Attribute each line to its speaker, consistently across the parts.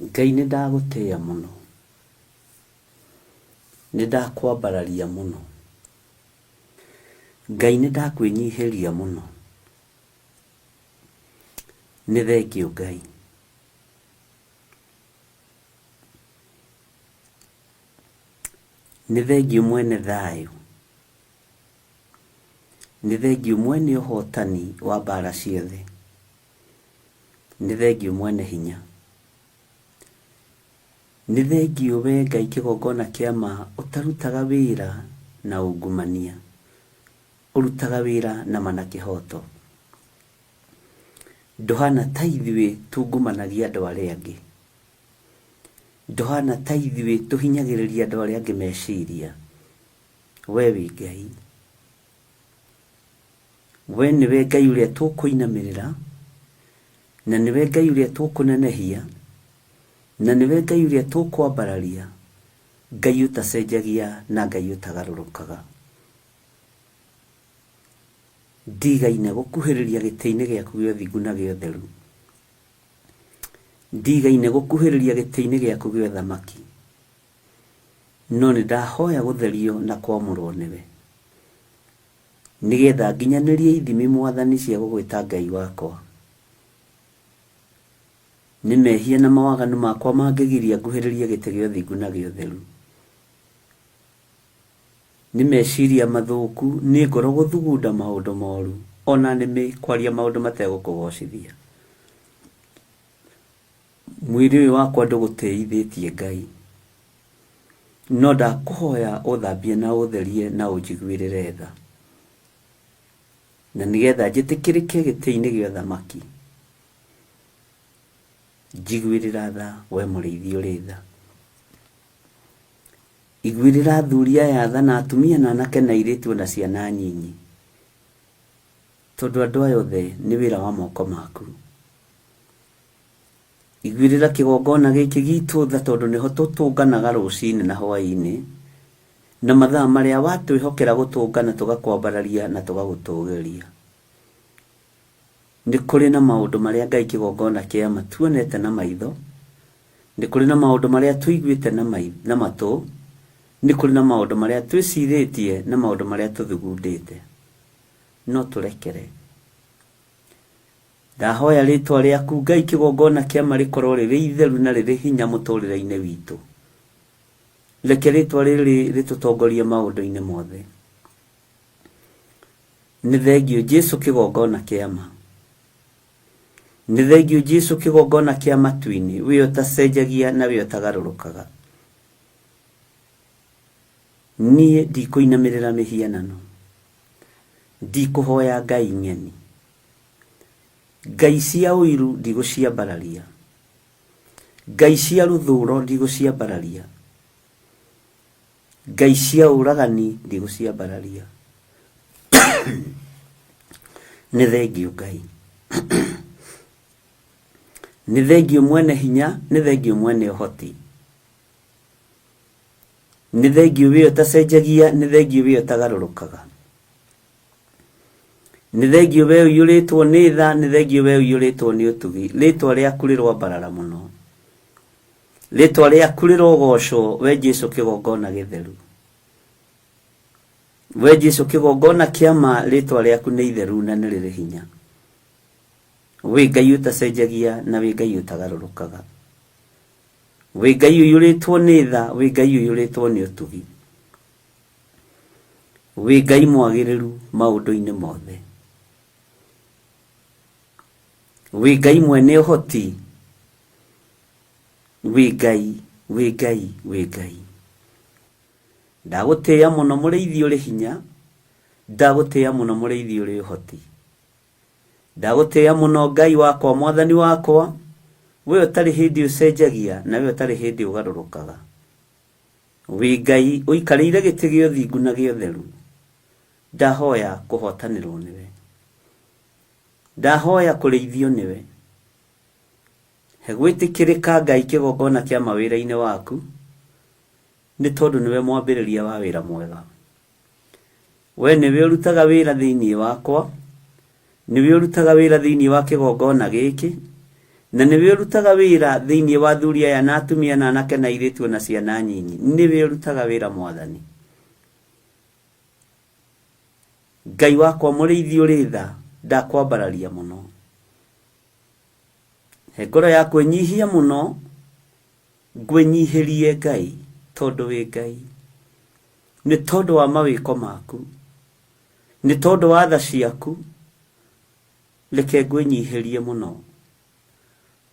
Speaker 1: Ngai nĩ ndagũtĩĩa mũno, nĩ ndakwambararia mũno. Ngai nĩ ndakwĩnyihĩria mũno. Nĩ thengiũ Ngai. Nĩ thengiũ mwene thayũ. Nĩ thengiũ mwene ũhotani wa mbara ciothe. Nĩ thengiũ mwene hinya. Nĩ thengiũ we Ngai kĩgongona kĩa ma ũtarutaga wĩra na ungumania, ũrutaga wĩra na ma na kĩhoto. Ndũhana ta ithuĩ tungumanagia andũ arĩa angĩ. Ndũhana ta ithuĩ tũhinyagĩrĩria andũ arĩa angĩ meciria. We wĩ Ngai. We nĩwe Ngai ũrĩa tũkũinamĩrĩra, na nĩwe Ngai ũrĩa tũkũnenehia, na nĩwe Ngai ũrĩa tũkwambararia, Ngai ũtacenjagia na Ngai ũtagarũrũkaga. Ndigaine gũkuhĩrĩria gĩtĩ-inĩ gĩaku gĩa ũthingu na gĩa ũtheru. Ndigaine gũkuhĩrĩria gĩtĩ-inĩ gĩaku gĩa ũthamaki. No nĩ ndahoya gũtherio na kwamũrwo nĩwe, nĩgetha nginyanĩrie ithimi Mwathani cia gũgwĩta Ngai wakwa. Nĩ mehia na mawaganu makwa mangĩgiria nguhĩrĩrie gĩtĩ gĩa ũthingu na gĩa ũtheru. Nĩ meciria mathũku, nĩ ngoro gũthugunda maũndũ moru, o na nĩmĩ kwaria maũndũ mategũkũgocithia. Mwĩrĩ ũyũ wakwa ndũgũtĩithĩtie Ngai, no ndakũhoya ũthambie na ũtherie na ũnjiguĩrĩre tha, na nĩgetha njĩtĩkĩrĩke gĩtĩ-inĩ gĩa ũthamaki. Njiguĩrĩra tha we mũrĩithi ũrĩ tha. Iguĩrĩra athuri aya tha na atumia na anake na airĩtu ona ciana nyinyi, tondũ andũ aya othe nĩ wĩra wa moko maku. Iguĩrĩra kĩgongona gĩkĩ gitũ tha tondũ nĩho tũtũnganaga rũcinĩ na hwaĩ-inĩ, na mathaa marĩa watwĩhokera gũtũngana tũgakwambararia na tũgagũtũgĩria. Nĩ kũrĩ na maũndũ marĩa Ngai kĩgongona kĩa ma tuonete na maitho, nĩ kũrĩ na maũndũ marĩa tũiguĩte na matũ, nĩ kũrĩ na maũndũ marĩa twĩcirĩtie na maũndũ marĩa tũthugundĩte. No tũrekere. Ndahoya rĩtwa rĩaku Ngai kĩgongona kĩa ma rĩkorwo rĩrĩ itheru na rĩrĩ hinya mũtũrĩre-inĩ witũ. Reke rĩtwa rĩrĩ rĩtũtongorie maũndũ-inĩ mothe. Nĩ thengiũ Jesu kĩgongona kĩa ma. Nĩ thengiũ Jesu kĩgongona kĩa matu-inĩ, we ũtacenjagia na we ũtagarũrũkaga. Niĩ ndikũinamĩrĩra mĩhianano, ndikũhoya ngai ng'eni. Ngai cia ũiru ndigũciambararia, ngai cia rũthũro ndigũciambararia. Ngai cia ũragani ndigũciambararia. Nĩ thengiũ Ngai. Nĩ thengiũ mwene hinya, nĩ thengiũ mwene ũhoti. Nĩ thengiũ we ũtacenjagia, nĩ thengiũ we ũtagarũrũkaga. Nĩ thengiũ we ũiyũrĩtwo nĩ tha, nĩ thengiũ we ũiyũrĩtwo nĩ ũtugi. Rĩtwa rĩaku rĩroambarara mũno. Rĩtwa rĩaku rĩrogocwo, we Jesu kĩgongona gĩtheru. We Jesu kĩgongona kĩa ma, rĩtwa rĩaku nĩ itheru na nĩ rĩrĩ hinya. Wĩ Ngai ũtacenjagia na wĩ Ngai ũtagarũrũkaga. Wĩ Ngai ũiyũrĩtwo nĩ tha, wĩ Ngai ũiyũrĩtwo nĩ ũtugi. Wĩ Ngai mwagĩrĩru maũndũ-inĩ mothe. Wĩ Ngai mwene ũhoti. Wĩ Ngai, wĩ Ngai, wĩ Ngai. Ndagũtĩĩa mũno mũrĩithi ũrĩ hinya, ndagũtĩĩa mũno mũrĩithi ũrĩ ũhoti. Ndagũtĩĩa mũno Ngai wakwa, Mwathani wakwa, we ũtarĩ hĩndĩ ũcenjagia na we ũtarĩ hĩndĩ ũgarũrũkaga. Wĩ Ngai ũikarĩire gĩtĩ gĩa ũthingu na gĩa ũtheru, ndahoya kũhotanĩrwo nĩwe. Ndahoya kũrĩithio nĩwe. He gwĩtĩkĩrĩka Ngai kĩgongona kĩa mawĩra-inĩ waku, nĩ tondũ nĩwe mwambĩrĩria wa wĩra mwega. We nĩwe ũrutaga wĩra thĩinĩ wakwa, nĩwe ũrutaga wĩra thĩinĩ wa kĩgongona gĩkĩ, Na nĩwe ũrutaga wĩra thĩinĩ wa athuri aya na atumia na anake na airĩtu na ciana nyinyi. Nĩwe ũrutaga wĩra Mwathani. Ngai wakwa mũrĩithi ũrĩ tha, ndakwambararia mũno. He ngoro ya kwĩnyihia mũno, ngwĩnyihĩrie Ngai tondũ wĩ Ngai. Nĩ tondũ wa mawĩko maku, nĩ tondũ wa tha ciaku, reke ngwĩnyihĩrie mũno.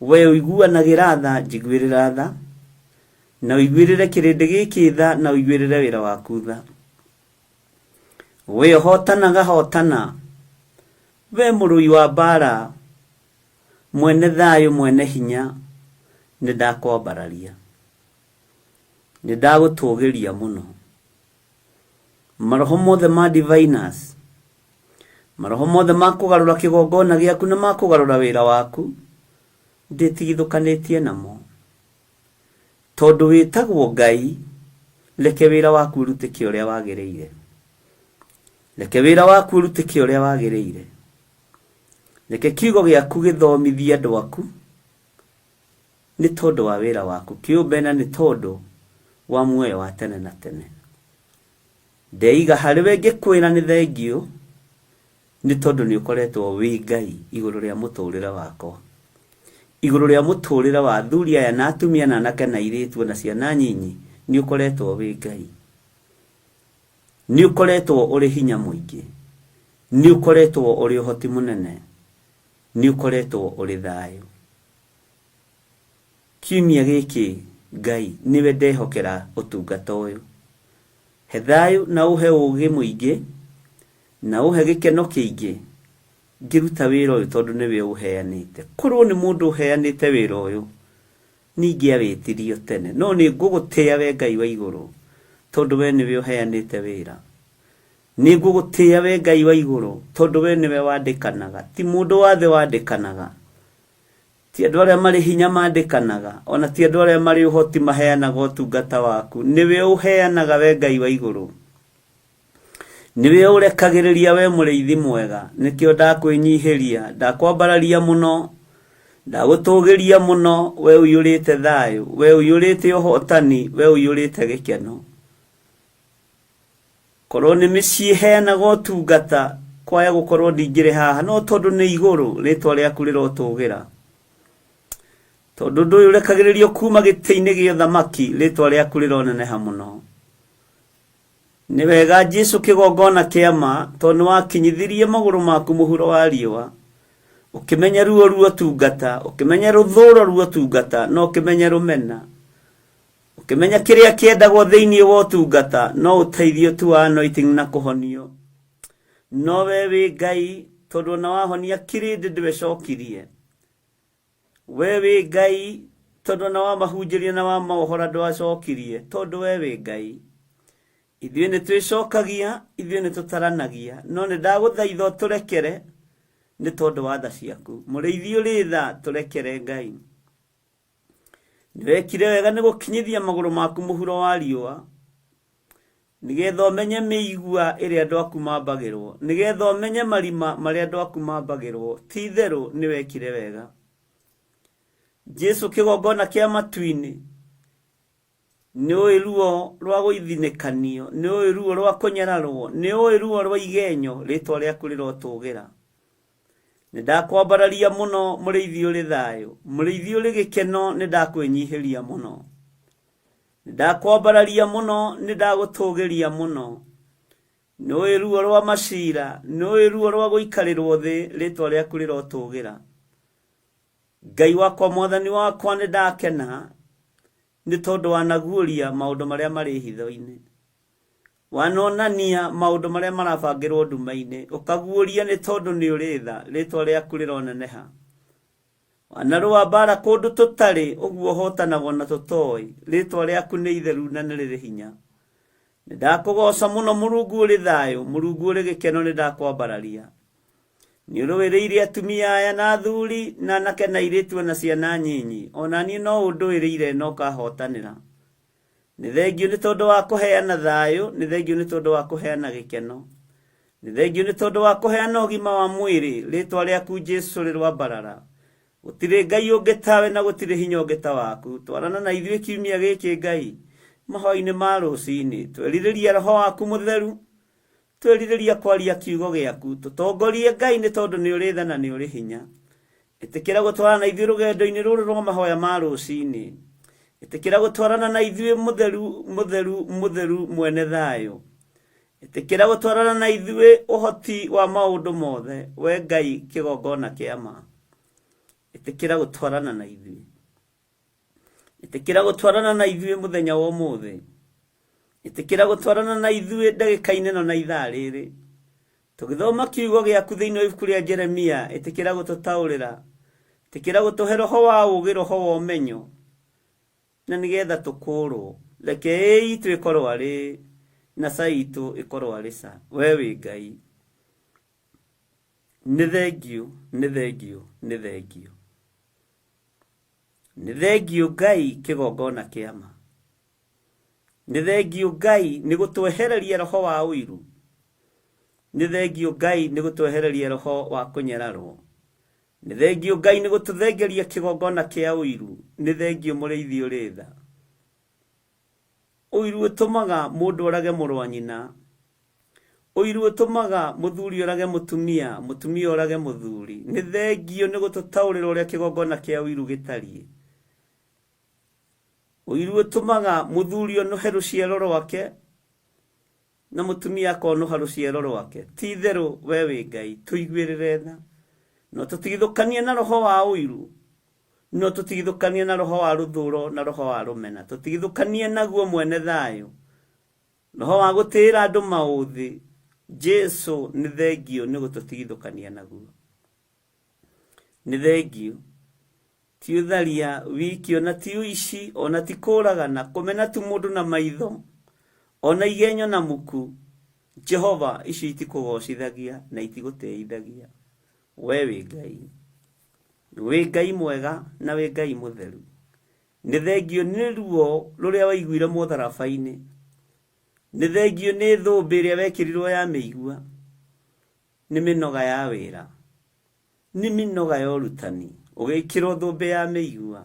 Speaker 1: We ũiguanagĩra tha, njiguĩrĩra tha, na ũiguĩrĩre kĩrĩndĩ gĩkĩ tha, na ũiguĩrĩre wĩra waku tha. We ũhotanaga hotana, we mũrũi wa mbaara, mwene thayũ, mwene hinya, nĩ ndakwambararia, nĩ ndagũtũgĩria mũno. Maroho mothe ma diviners, maroho mothe ma kũgarũra kĩgongona gĩaku na ma kũgarũra wĩra waku, ndĩtigithũkanĩtie namo. Tondũ wĩtagwo Ngai, reke wĩra waku ũrutĩke ũrĩa wagĩrĩire. Reke wĩra waku ũrutĩke ũrĩa wagĩrĩire. Reke kiugo gĩaku gĩthomithie andũ aku nĩ tondũ wa wĩra waku kĩũmbe na nĩ tondũ wa muoyo wa tene na tene. Ndeiga harĩ we ngĩkwĩra nĩ thengiũ nĩ tondũ nĩ ũkoretwo wĩ Ngai igũrũ rĩa mũtũrĩre wakwa, igũrũ rĩa mũtũrĩre wa athuri aya na atumia na anake na airĩtu na ciana nyinyi, nĩ ũkoretwo wĩ Ngai. Nĩ ũkoretwo ũrĩ hinya mũingĩ, nĩ ũkoretwo ũrĩ ũhoti mũnene, nĩ ũkoretwo ũrĩ thayũ. Kiumia gĩkĩ Ngai nĩwe ndehokera ũtungata ũyũ. He thayũ na ũhe ũgĩ mũingĩ na ũhe gĩkeno kĩingĩ ngĩruta wĩra ũyũ tondũ nĩwe ũheanĩte. Korwo nĩ mũndũ ũheanĩte wĩra ũyũ ningĩawĩtirio tene, no nĩ ngũgũtĩa we Ngai wa igũrũ tondũ we nĩwe ũheanĩte wĩra. Nĩ ngũgũtĩa we Ngai wa igũrũ tondũ we nĩwe wandĩkanaga, ti mũndũ wa thĩ wandĩkanaga. Ti andũ arĩa marĩ hinya mandĩkanaga, o na ti andũ arĩa marĩ ũhoti maheanaga ũtungata waku. Nĩwe ũheanaga we Ngai wa igũrũ. Nĩwe ũrekagĩrĩria we mũrĩithi mwega. Nĩkĩo ndakwĩnyihĩria, ndakwambararia mũno, ndagũtũgĩria mũno, we ũiyũrĩte thayũ, we ũiyũrĩte ũhotani, we ũiyũrĩte gĩkeno. Korwo nĩ mĩciĩ ĩheanaga ũtungata, kwaya gũkorwo ndingĩrĩ haha, no tondũ nĩ igũrũ, rĩtwa rĩaku rĩrotũgĩra. Tondũ ũndũ ũyũ ũrekagĩrĩrio kuma gĩtĩ-inĩ gĩa ũthamaki, rĩtwa rĩaku rĩroneneha mũno. Nĩ wega Jesu kĩgongona kĩa ma, tondũ nĩ wakinyithirie magũrũ maku mũhuro wa riũa, ũkĩmenya ruo ruo tungata, ũkĩmenya rũthũro ruo tungata, na ũkĩmenya rũmena. Ũkĩmenya kĩrĩa kĩendagwo thĩinĩ wa ũtungata, no ũteithio tu wa anointing na kũhonio. No we wĩ Ngai, tondũ ona wahonia kĩrĩndĩ ndwecokirie. We wĩ Ngai, tondũ ona wamahunjĩria na wamaohora ndwacokirie, tondũ we wĩ Ngai. Ithuĩ nĩ twĩcokagia, ithuĩ nĩ tũtaranagia, no nĩ ndagũthaitha ũtũrekere nĩ tondũ wa tha ciaku. Mũrĩithi ũrĩ tha, tũrekere Ngai. Nĩwekire wega nĩ gũkinyithia magũrũ maku mũhuro wa riũa, nĩgetha ũmenye mĩigua ĩrĩa andũ aku mambagĩrwo, nĩgetha ũmenye marima marĩa andũ aku mambagĩrwo. Ti itherũ nĩwekire wega. Jesu kĩgongona kĩa matu-inĩ, nĩũĩ ruo rwa gũithinĩkanio, nĩũĩ ruo rwa kũnyararwo, nĩũĩ ruo rwa igenyo, rĩtwa rĩaku rĩrotũgĩra. Nĩ ndakwambararia mũno mũrĩithi ũrĩ thayũ, mũrĩithi ũrĩ gĩkeno, nĩ ndakwĩnyihĩria mũno. Nĩ ndakwambararia mũno, nĩ ndagũtũgĩria mũno. Nĩũĩ ruo rwa macira, nĩũĩ ruo rwa gũikarĩrwo thĩ, rĩtwa rĩaku rĩrotũgĩra. Ngai wakwa, mwathani wakwa, nĩ ndakena nĩ tondũ wanaguũria maũndũ marĩa marĩ hitho-inĩ. Wanonania maũndũ marĩa marabangĩrwo nduma-inĩ, ũkaguũria nĩ tondũ nĩ ũrĩ tha, rĩtwa rĩaku rĩroneneha. Wanarũa mbara kũndũ tũtarĩ, ũguo ũhotanagwo na tũtoĩ, rĩtwa rĩaku nĩ itheru na nĩ rĩrĩ hinya. Nĩ ndakũgooca mũno Mũrungu ũrĩ thayũ, Mũrungu ũrĩ gĩkeno nĩ ndakwambararia. Nĩ ũrũĩrĩire atumia aya na athuri, na anake na airĩtu o na ciana nyinyi, o na niĩ no ũndũĩrĩire na ũkahotanĩra. Nĩ thengiũ nĩ tondũ wa kũheana thayũ, nĩ thengiũ nĩ tondũ wa kũheana gĩkeno. Nĩ thengiũ nĩ tondũ wa kũheana ũgima wa mwĩrĩ, rĩtwa rĩaku Jesu rĩroambarara. Gũtirĩ Ngai ũngĩ tawe na gũtirĩ hinya ũngĩ ta waku. Twarana na ithuĩ kiumia gĩkĩ Ngai, mahoya-inĩ ma rũcinĩ. Twerirĩria roho waku mũtheru, twerirĩria kwaria kiugo gĩaku. Tũtongorie Ngai nĩ tondũ nĩ ũrĩ tha na nĩ ũrĩ hinya. Ĩtĩkĩra gũtwarana na ithuĩ rũgendo-inĩ rũrũ rwa mahoya ma rũcinĩ. Ĩtĩkĩra gũtwarana na ithuĩ mũtheru, mũtheru, mũtheru mwene thayũ. Ĩtĩkĩra gũtwarana na ithuĩ ũhoti wa maũndũ mothe, we Ngai kĩgongona kĩa ma. Ĩtĩkĩra gũtwarana na ithuĩ. Ĩtĩkĩra gũtwarana na ithuĩ mũthenya wa ũmũthĩ. Ĩtĩkĩra gũtwarana na ithuĩ ndagĩka-inĩ ĩno na ithaa rĩrĩ. Tũgĩthoma kiugo gĩaku thĩinĩ wa ibuku rĩa Jeremia, ĩtĩkĩra gũtũtaũrĩra. Ĩtĩkĩra gũtũhe roho wa ũũgĩ, roho wa ũmenyo, na nĩgetha tũkũũrwo. Reke ĩĩ itũ ĩkorwo arĩ na ca itũ ĩkorwo arĩ ca. We wĩ Ngai. Nĩ thengiũ, nĩ thengiũ, nĩ thengiũ. Nĩ thengiũ Ngai kĩgongona kĩa ma. Nĩ thengiũ Ngai nĩ gũtwehereria roho wa ũiru. Nĩ thengiũ Ngai nĩ gũtwehereria roho wa kũnyararwo. Nĩ thengiũ Ngai nĩ gũtũthengeria kĩgongona kĩa ũiru. Nĩ thengiũ mũrĩithi ũrĩ tha. Ũiru ũtũmaga mũndũ orage mũrũ wa nyina. Ũiru ũtũmaga mũthuri orage mũtumia, mũtumia orage mũthuri. Nĩ thengiũ nĩ gũtũtaũrĩra ũrĩa kĩgongona kĩa ũiru gĩtariĩ. Ũiru ũtũmaga mũthuri onũhe rũciaro rwake na mũtumia akonũha rũciaro rwake. Ti itherũ we wĩ Ngai, tũiguĩrĩre tha. No tũtigithũkanie na roho wa ũiru, no tũtigithũkanie na roho wa rũthũro na roho wa rũmena. Tũtigithũkanie naguo mwene thayũ. Roho wa gũtĩĩra andũ maũthĩ. Jesu nĩ thengiũ nĩ gũtũtigithũkania naguo. Nĩ thengiũ. Ti ũtharia wiki ona ti ũici ona ti kũragana, kũmena tu mũndũ na maitho, ona igenyo na muku. Jehova, icio itikũgocithagia na itigũtĩithagia. We wĩ Ngai. Wĩ Ngai mwega na wĩ Ngai mũtheru. Nĩ thengiũ nĩ ruo rũrĩa waiguire mũtharaba-inĩ. Nĩ thengiũ nĩ thũmbĩ ĩrĩa wekĩrirwo ya mĩigua. Nĩ mĩnoga ya wĩra. Nĩ mĩnoga ya ũrutani. Ũgĩkĩrwo thũmbĩ ya mĩigua.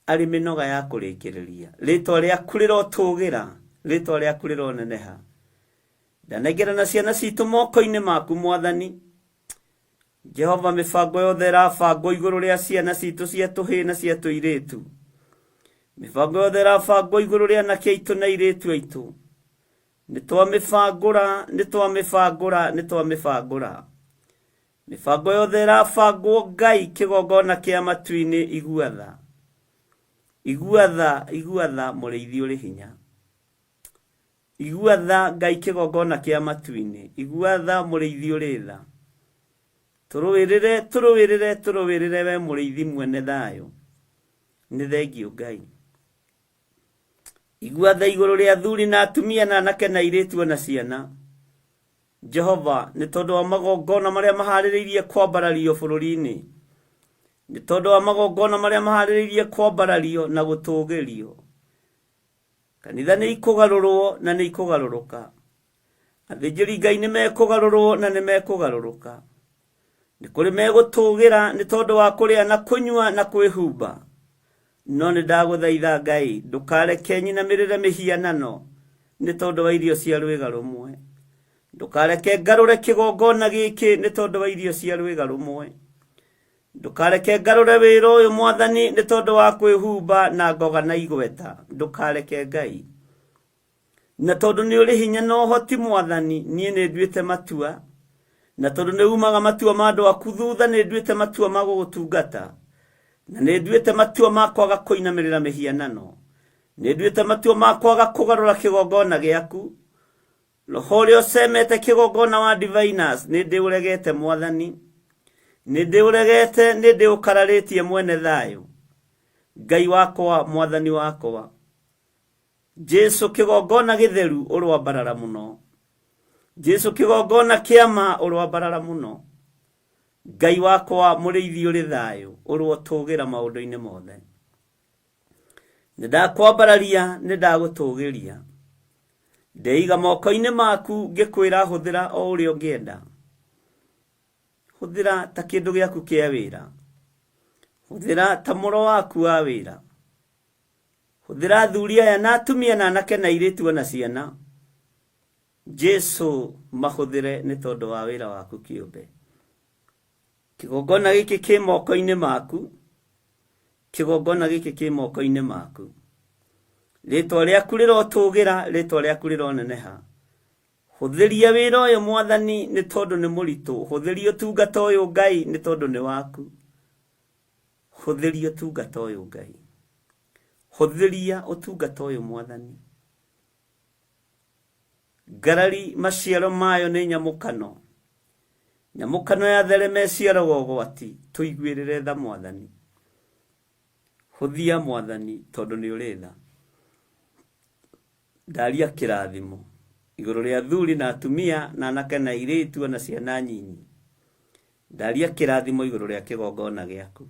Speaker 1: Arĩ mĩnoga ya kũrĩkĩrĩria. Rĩtwa rĩaku rĩrotũgĩra. Rĩtwa rĩaku rĩroneneha. Ndanengerana ciana citũ moko-inĩ maku Mwathani. Jehova, mĩbango yothe ĩrabangwo igũrũ rĩa ciana citũ cia tũhĩĩ na cia tũirĩtu. Mĩbango yothe ĩrabangwo igũrũ rĩa anake aitũ na airĩtu aitũ. Nĩ twamĩbangũra, nĩ twamĩbangũra, nĩ twamĩbangũra. Mĩbango yothe ĩrabangwo Ngai kĩgongona kĩa matu-inĩ igua tha. Igua tha, igua tha mũrĩithi ũrĩ hinya. Igua tha Ngai kĩgongona kĩa matu-inĩ. Igua tha mũrĩithi ũrĩ tha. Tũrũĩrĩre, tũrũĩrĩre, tũrũĩrĩre we mũrĩithi mwene thayũ. Nĩ thengiũ Ngai. Igua tha igũrũ rĩa athuri na atumia na anake na airĩtu o na ciana. Jehova, nĩ tondũ wa magongona marĩa maharĩrĩirie kwambarario bũrũri-inĩ, nĩ tondũ wa magongona marĩa maharĩrĩirie kwambarario na gũtũũgĩrio. Kanitha nĩ ikũgarũrwo na nĩ ikũgarũrũka. Athĩnjĩri Ngai nĩ mekũgarũrwo na nĩ mekũgarũrũka. Nĩ kũrĩ megũtũũgĩra nĩ tondũ wa kũrĩa na kũnyua na kwĩhumba. No nĩ ndagũthaitha Ngai, ndũkareke nyinamĩrĩre mĩhianano nĩ tondũ wa irio cia rwĩga rũmwe. Ndũkareke ngarũre kĩgongona gĩkĩ nĩ tondũ wa irio cia rwĩga rũmwe. Ndũkareke ngarũre wĩra ũyũ Mwathani nĩ tondũ wa kwĩhumba na ngoga na igweta. Ndũkareke Ngai. Na tondũ nĩ ũrĩ hinya na ũhoti Mwathani, niĩ nĩ nduĩte matua. Na tondũ nĩ umaga matua ma andũ aku thutha, nĩ nduĩte matua ma gũgũtungata. Na nĩ nduĩte matua ma kwaga kũinamĩrĩra mĩhianano. Nĩ nduĩte matua ma kwaga kũgarũra kĩgongona gĩaku. Roho ũrĩa ũcemete kĩgongona wa diviners, nĩ ndĩũregete Mwathani. Nĩ ndĩũregete, nĩ ndĩũkararĩtie mwene thayũ. Ngai wakwa, Mwathani wakwa. Jesu kĩgongona gĩtheru ũrwambarara mũno. Jesu kĩgongona kĩa ma ũrwambarara mũno. Ngai wakwa mũrĩithi ũrĩ thayũ ũrotũgĩra maũndũ-inĩ mothe. Nĩ ndakwambararia, nĩ ndagũtũgĩria. Ndeiga moko-inĩ maku ngĩkwĩra hũthĩra o ũrĩa ũngĩenda. Hũthĩra ta kĩndũ gĩaku kĩa wĩra. Hũthĩra ta mũro waku wa wĩra. Hũthĩra athuri aya na atumia na anake na airĩtu ona ciana. Jesu mahũthĩre nĩ tondũ wa wĩra waku kĩũmbe. Kĩgongona gĩkĩ kĩ moko-inĩ maku. Kĩgongona gĩkĩ kĩ moko-inĩ maku. Rĩtwa rĩaku rĩrotũgĩra, rĩtwa rĩaku rĩroneneha. Hũthĩria wĩra ũyũ Mwathani nĩ tondũ nĩ mũritũ. Hũthĩria ũtungata ũyũ Ngai nĩ tondũ nĩ waku. Hũthĩria ũtungata ũyũ Ngai. Hũthĩria ũtungata ũyũ Mwathani. Ngarari maciaro mayo nĩ nyamũkano. Nyamũkano yatherema ĩciaraga ũgwati. Tũiguĩrĩre tha Mwathani. Hũthia Mwathani tondũ nĩ ũrĩ tha. Ndaria kĩrathimo igũrũ rĩa athuri na atumia na anake na airĩtu ona ciana nyinyi. Ndaria kĩrathimo igũrũ rĩa kĩgongona gĩaku.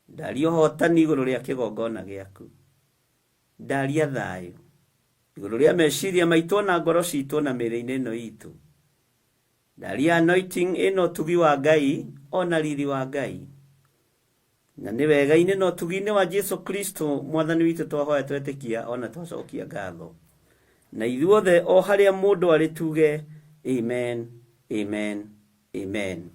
Speaker 1: Ndaria ũhotani igũrũ rĩa kĩgongona gĩaku. Ndaria thayũ igũrũ rĩa meciria maitũ ona ngoro citũ ona mĩĩrĩ-inĩ ĩno itũ. Ndaria anointing ĩna ũtugi wa Ngai ona riri wa Ngai. Na nĩ wega-inĩ na ũtugi-inĩ wa Jesu Kristo mwathani witũ twahoya twetĩkia ona twacokia ngatho. Na ithuothe o harĩa mũndũ arĩ tuge amen, amen, amen.